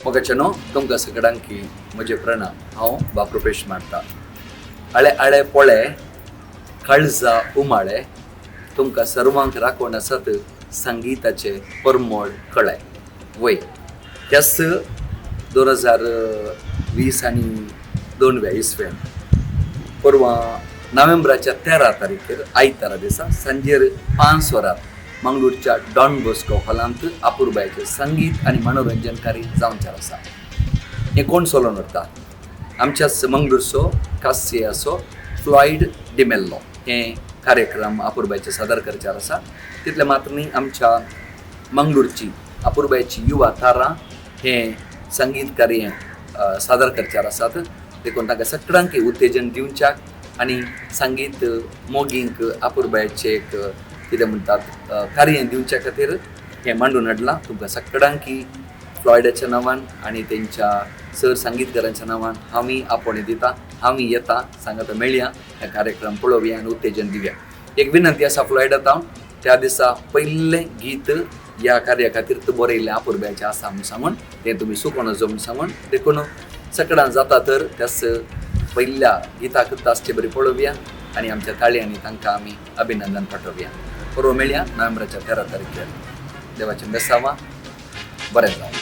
मोगाच्यानो, तुमकां सगळ्यांकी म्हजे प्रणाम. हांव बाप रुपेश मारता. आळे आळे पोळे, काळजा उमाळे, तुमकां सर्वांक राखून आसात संगीताचे परमळ कळे. वय, ह्याच 2020 आनी दोनव्या इसवेन परवां नोव्हेंबराच्या 13 तारखेर आयतारा दिसा सांजेर 5 वरां मंगळूरच्या डॉन बॉस्को हॉलांत अपुरबायचें संगीत आनी मनोरंजन कार्य जावचें आसा. हें कोण चलोवन व्हरता? आमच्याच मंगळूरचो कास्सियाचो फ्लॉयड डिमेल्लो हें कार्यक्रम अपुरबायचें सादर करचें आसा. तितलें मात्र न्ही, आमच्या मंगळूरची अपुरबायची युवा तारा हें संगीत कार्य सादर करचें आसात. देखून तांकां सगळ्यांक उत्तेजन दिवच्याक आनी संगीत मोगींक अपुरबायचें एक कितें म्हणटात कार्य दिवच्या खातीर हें मांडून हाडलां. तुमकां सगळ्यांकी फ्लॉयडाच्या नांवान आनी तेंच्या सर संगीतकारांच्या नांवान हांव आपोवणें दिता. हांव येता, सांगात मेळया, हे कार्यक्रम पळोवया आनी उत्तेजन दिवया. एक विनंती आसा फ्लॉयडा तावन, त्या दिसा पयलें गीत ह्या कार्या खातीर तूं बरयल्लें अपुरबायचें आसा म्हूण सांगून, तें तुमी सुकोन म्हूण सांगून, देखून सगळ्यां जाता तर त्याच पयल्या गिताक आसचे बरी पळोवया आनी आमच्या ताळयांनी तांकां आमी अभिनंदन पाठोवया. परवां मेळया नोव्हेंबराच्या 13 तारखेर. देवाचें बेसांवां, बरें जावं.